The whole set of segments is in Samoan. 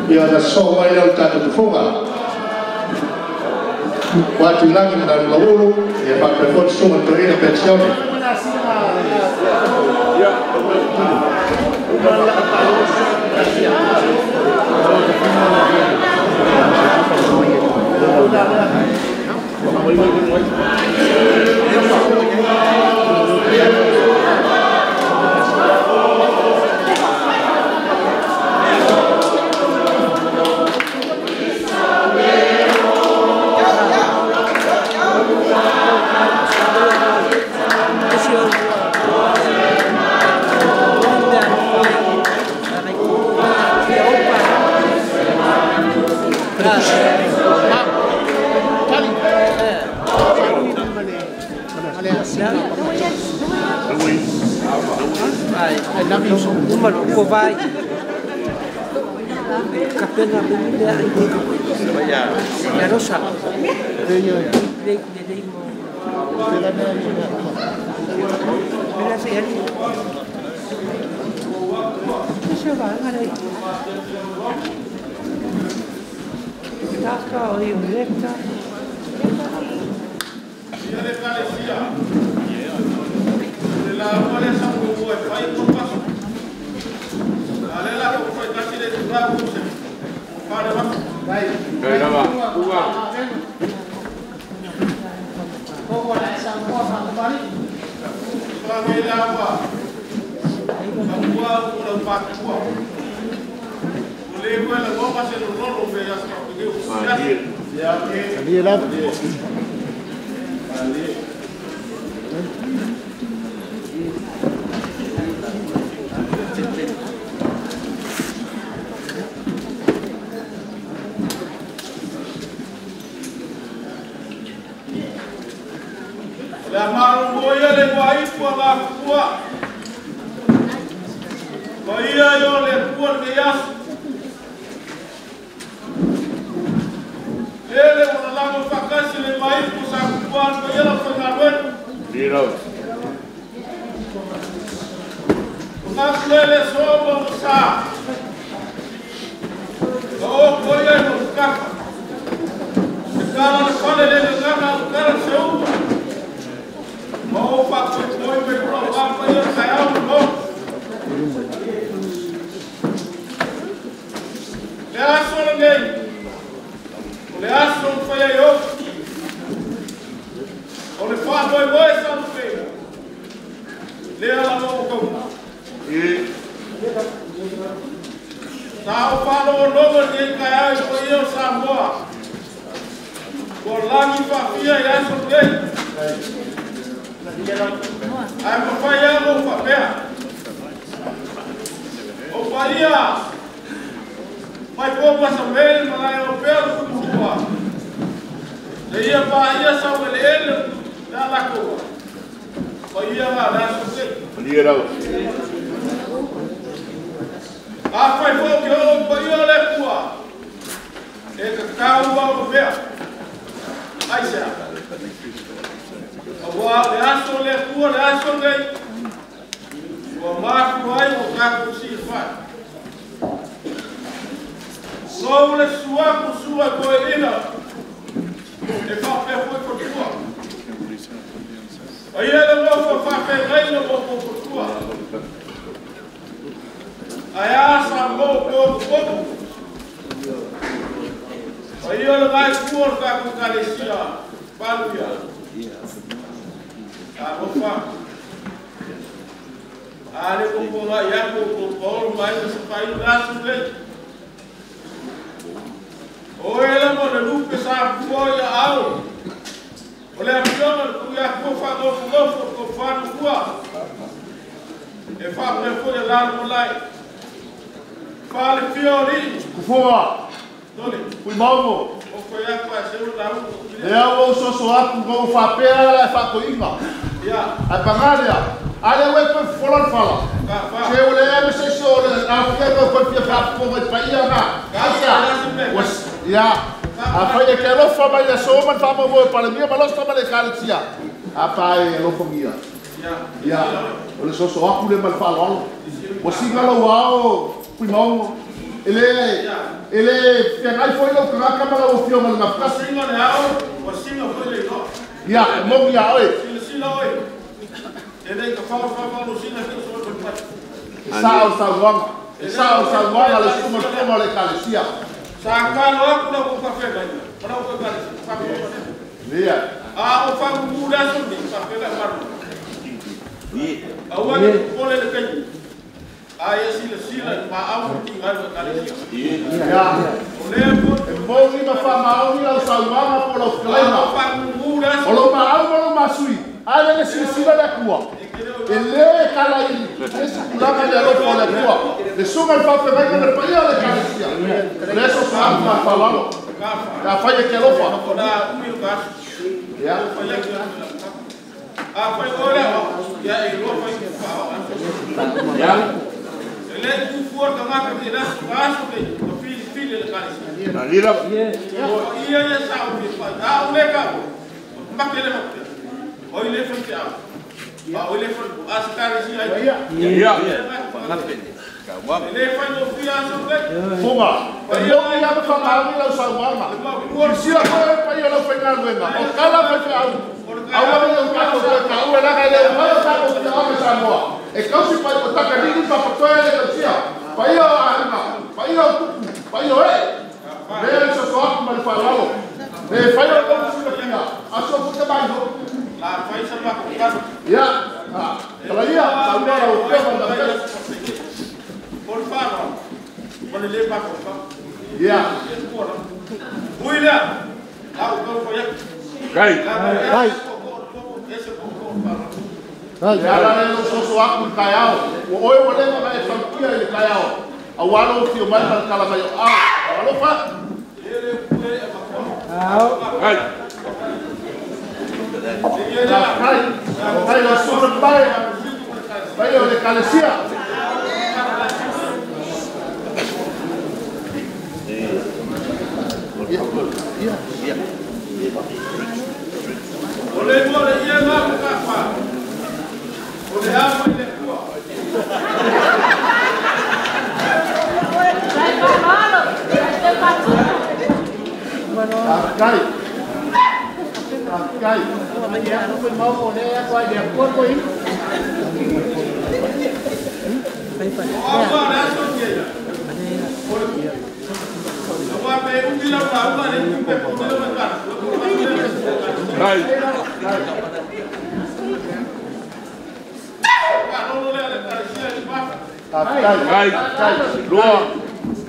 Ia na sosoo mai lea o le tatou tufoga. Ua Tuilagi ma Daululu, ia faapea foi le susuga i le Toeaina Penisione. E le feagai foi lau tagata ma lau afioga i le Gafatasi. Singa le ao, ua singa foi le igoa. Ia, e moni ia oe. Silasila oe. E le ka fao fao fao sina se so ko pai. E sao le saunoaga. E sao le saunoaga a le susuga i le fofoga o le Ekalesia. Sa kalo aku lau ko ka fega ina. Ora ko ka fa ko. Ia. A o fa mu la so ni fa fega maru. Aua le pole le kai. A ia silasila ma au ti ngai ko Ekalesia. Ia. O le ko E moni ma faamaoni lau saunoaga po o lau fetalaiga. fa mu la O lou maau ma lou masui. A le le silasila le Atua. E lē kala i le isi tulaga i le alofa o le Atua. Le susuga i le faafeagaiga ma le paia o le Ekalesia. O lea sosoafu ma le faaaloalo. ka fa. Pe afai e te alofa. O la umi o ka. Ia. Fa ia ki A fai o le o. Ia e lo fai fa o. Ia. E le tu fuor ka ngaka ki la su aso ke o fili fili le kalisi. Alila. O ia ia sa o fi fa. A o le ka. O make le ma. O ile fa te a. A o ile fa a se kalisi ai. Ia. Ia. E le fa no fi aso ke. Fofoga. E moni lava faamaoni lau saunoaga. Silasila foi le paia o lau faigaluega. O kala faifeau. Aua ne i o tatou toe taua leaga e le o mai o tatou faiaoga i Samoa. E kausi pai o takalili papatoe le tausia. Paia o aiga, paia o tupu, paia o ee. Lea le soso atu ma le faaaloalo. Le faia o lau silafia, aso fute mai ho. La fai sa ma ko ka. Ia, talaia, saunoa lau afioga i le Gafatasi. O le fa no. O le le pa ko fa. Ia. Ui lea. La o ko fa ia. Kai. Kai. Le ala lea lou soso atu i le taeao. Ua oe ua leva ona e fautia i le taeao. Auā lou afio mai ma le tala mai o ao. Alofa. Kai. Faafetai. Faafetai lau susuga i le pae. Paia o le Ekalesia. O le mo le ia ngā ka fa. O le ama i le kua. Faafetai. Faafetai. O au le aso ia ia. O le ku. O wa pe uki la la ula le ku pe ku le ka. Kai. Ka no le le ka sia i pa. Faafetai. Kai. Faafetai. Lua.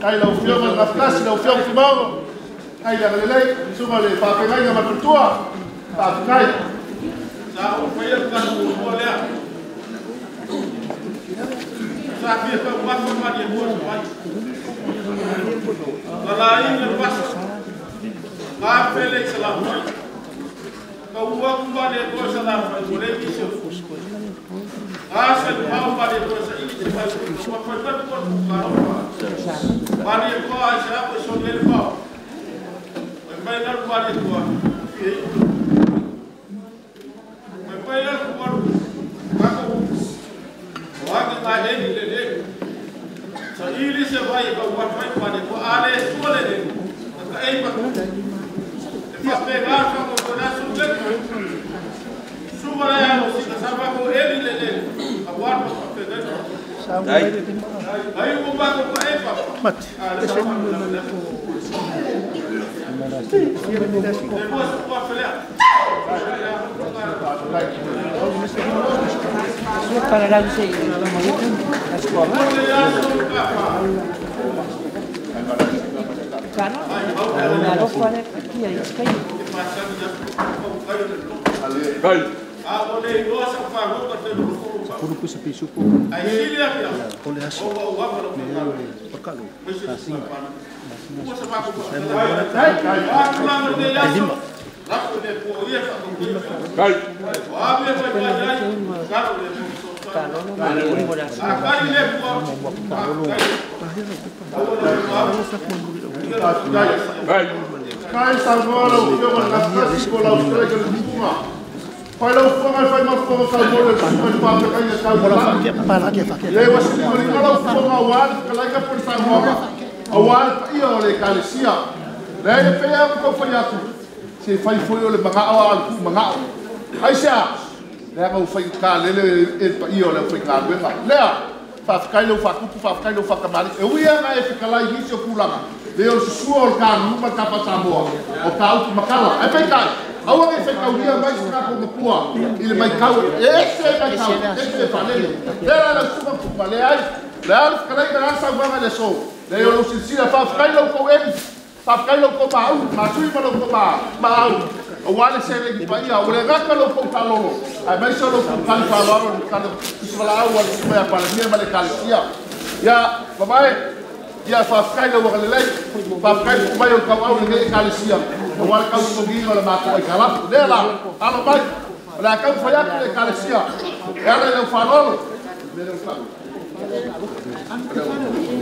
Kai lau afioga i le Gafatasi, lau afioga Timauga. Kai le agalelei, susuga i le faafeagaiga ma le faletua. Faafetai. Sa o fa ia ka ku mo le. Sa fia ka ma fa ma ni mo sa mai. La la i le pas. Ka fele i sa la mai. Ka ua ku ma le ko sa la mai o le ki se. A sa le ma ma le ko sa i te fa ko ma fa ko ko ka ro fa. Ma le ko a sa ko so le fa. O mai na ma le ko. Fi e. Mai mai na ko ka ko. O a ke ta he ni le le. Sa ili se vai ka ua fai ma le ko a le su le le. Ka e pa. E fa pe ga fa ko na su le. Su va le o si ka sa va ko eli le le. A ua pa pe ga. Kai. Ai o ba ko e pa. Mati. A le sa ma le le. Le mo su pa fe le. Kai. A o le igoa sa fa go ka te lu ko pa. Ai sili a fia. O o wa pa lo ka. Mo sa ma ko pa. A ku la le ya so. La ku le po ia fa ko ia. Kai. O a me fa pa ya. Ka le po so. A ka le po. A ka. Faafetai. Kai. Kai saunoa lau afioga i le Gafatasi po o lau fetalaiga i le tupuga. Fai lau fofoga i fai ma fofoga taumole le susuga i le faafeagaiga tau i lagi. Le ua silimalima lau fofoga auā le fetalaiga po o le saunoaga. Aua le paia o le Ekalesia. Lea e pea o tau fai atu, se fai foi o le magao a le pu magao. Aisea, lea ngau fai ka lele e paia o le fai galuega. Lea, faafetai lau faakupu, faafetai lau faakamali. E ui aga e fekalai nisi o tulaga, le o le susua o le kānuma le kapa Samoa, o ka upu makala. Ai peitai, aua nei faitaulia mai se tatou mapua i le maitau, e ese e maitau, ese e faalele. Lea la lau susuga ma leai, lea le fekalaiga la saunoaga i le aso. Lea o lau silasila, faafetai lau kou eni, faafetai lau kou maau, masui ma lau kou maau. Aua le seleni paia, ua le gata lau kou taalolo, ae maise o lau kou kali faaaloalo le kali tusivalaau a le susuga ia Palemia ma le Ekalesia. Ia, mamae, ia faafetai lau agalelei, faafetai le tuu mai o le tauau i lenei Ekalesia, aua le tautotogiina o le matou aikalafu. Lea la, alo mai, o le a taumafai atu le Ekalesia, e ala i lau faaaloalo.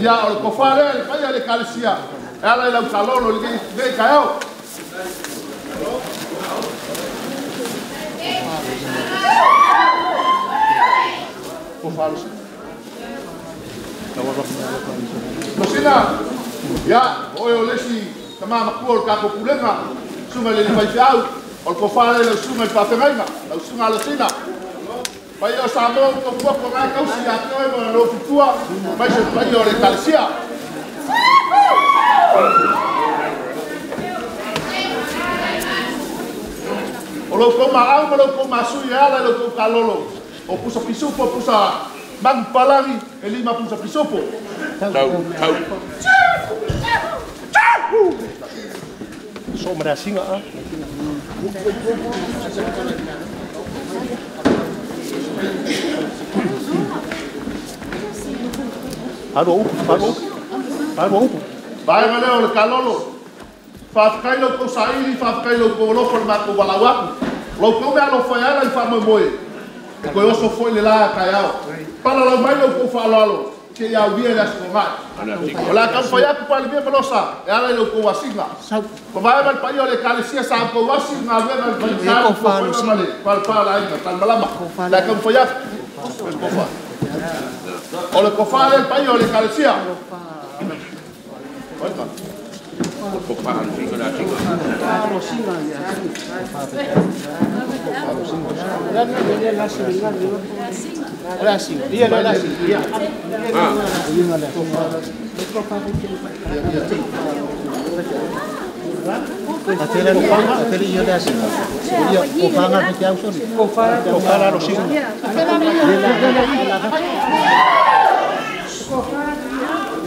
Ia, o le tofa lea i le paia o le Ekalesia, e ala i lau taalolo i lenei taeao. Losina, ia, o oe o le isi tamā matua o le tatou pulega, susuga i le alii faifeau, o le tofa lea i lau susuga i le faafeagaiga, lau susuga a Losina. Paia o Samoa ua tautua atu na e tausi ia te oe ma lou fitua, aemaise le paia o le Ekalesia. O lo outou maau ma lo outou masui e ala i lo outou taalolo, o pusa pisupo, pusa magu palagi, e 5 pusa pisupo. Tau, tau. So ma le asiga a. Alu upu, alu upu, alu upu. Vaega lea o le taalolo. Faafetai lau tou saili, faafetai lau tou alofa i le matou valaau atu. O lau tou mea alofa e ala i faamoemoe, e toe oso foi le la taeao. Palalau mai lau tou faaaloalo, seia aulia le Aso Toonai. O le a taumafai atu Palemia ma Losa e ala i lau tou asiga. Mavae ma le paia o le Ekalesia sa outou asi i galuega i le faigata le fuafuaga ma le palepa o le aiga Talimalama. O le a taumafai atu. O le tofa lea i le paia o le Ekalesia.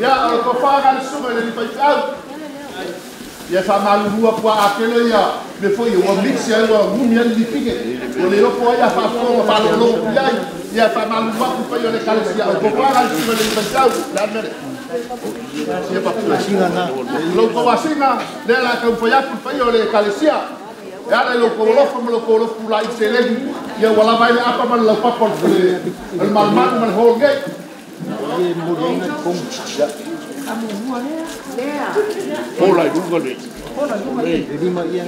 Ia, o le tofa na le susuga i le alii faifeau. Ia faamalulua kua atele ia me foi ua mix ai ua gumi ai le lipike. Ua le oko ai a faafofoga faalogologo ku iai. Ia faamalulu atu paia o le Ekalesia. O le tofa na le susuga i le alii faifeau. Le a le mea lea? Ia papu. Lo tou asiga, lea o le a taumafai atu le paia o le Ekalesia. E ala i lo outou alofa ma lo outou alofa pulai i seleni. Ia ua lava ai le apa ma le laupapa o le malumalu ma le hall nei. Pola i luga le. Lima ia.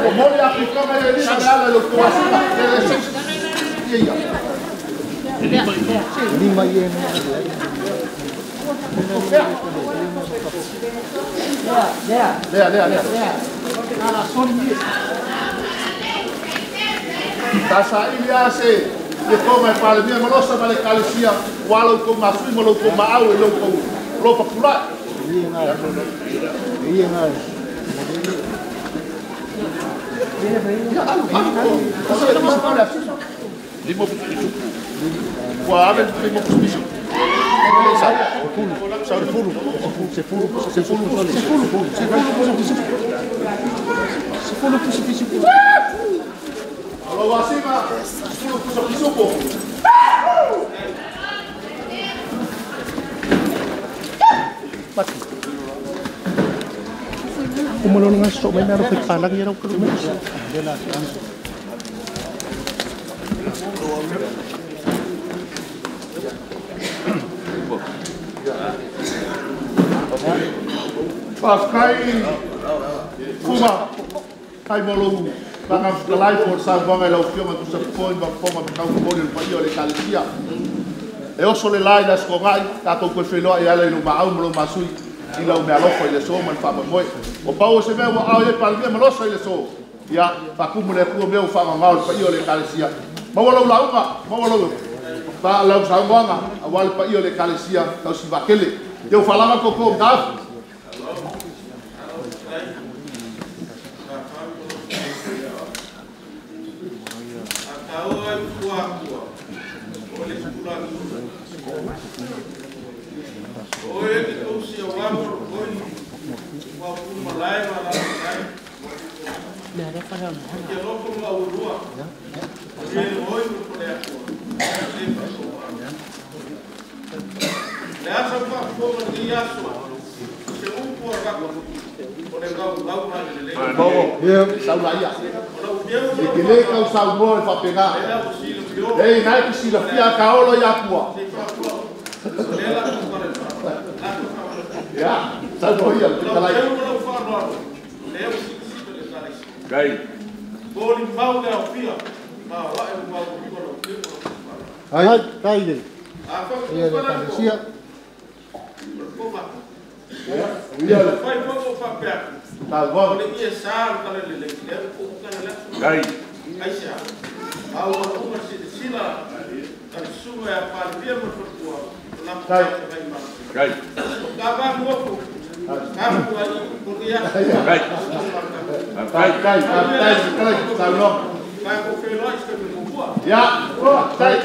O moli a pitoga ia lima me ala i lo outou asiga. Le se ia ia. Lea, lea, lea. Ta saili a se le tonga e Palemia ma Losa ma le Ekalesia, ua lau tou masui ma lau tou maau e lau tou lofa pulai. Ia, alu, alu. Lima pusa pisupo. Ua ave lima pusa pisupo. O lou asiga, 10 pusa pisupo. Faafetai Fuga, tai mo lou faagafutalai po o le saunoaga i lau Afioga e tusa foi ma fofoga taumolimoli o le paia o le Ekalesia. E oso le la i le Aso Toonai, tatou toe feiloai e ala i lou maau ma lou masui i lau meaalofa i le aso ma le faamoemoe. Ua pau o se mea ua aao i ai Palemia ma Losa i le aso, ia faatumu le Atua mea ua faagaogao i le paia o le Ekalesia. Maua lau lauga, maua lau saunoaga aua le paia o le Ekalesia tausi vaatele. Ia ua faalava le tootoo o Mataafu. E te le tau saunoa i faapena. Ei, nai te silafia a kaolo i atua. Ia, saunoa ia, le fetalai. Ai, tai le. Ia le Ekalesia. Ia, saunoa. Tai, tai, tai, tai, saunoa. Ia, tai.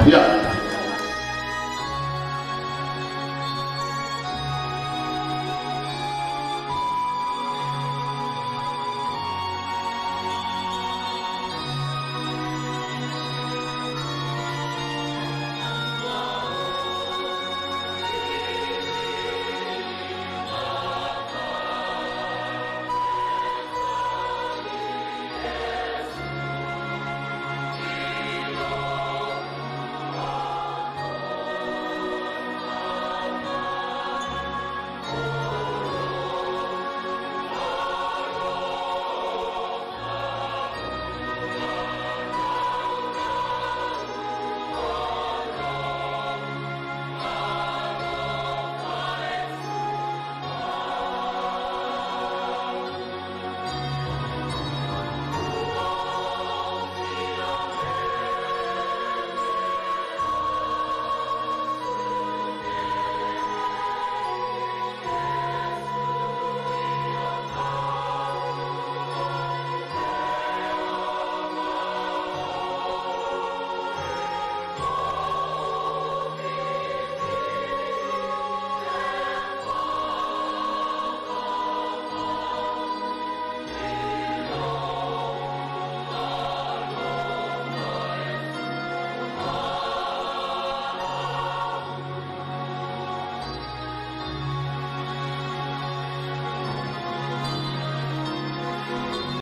Ia.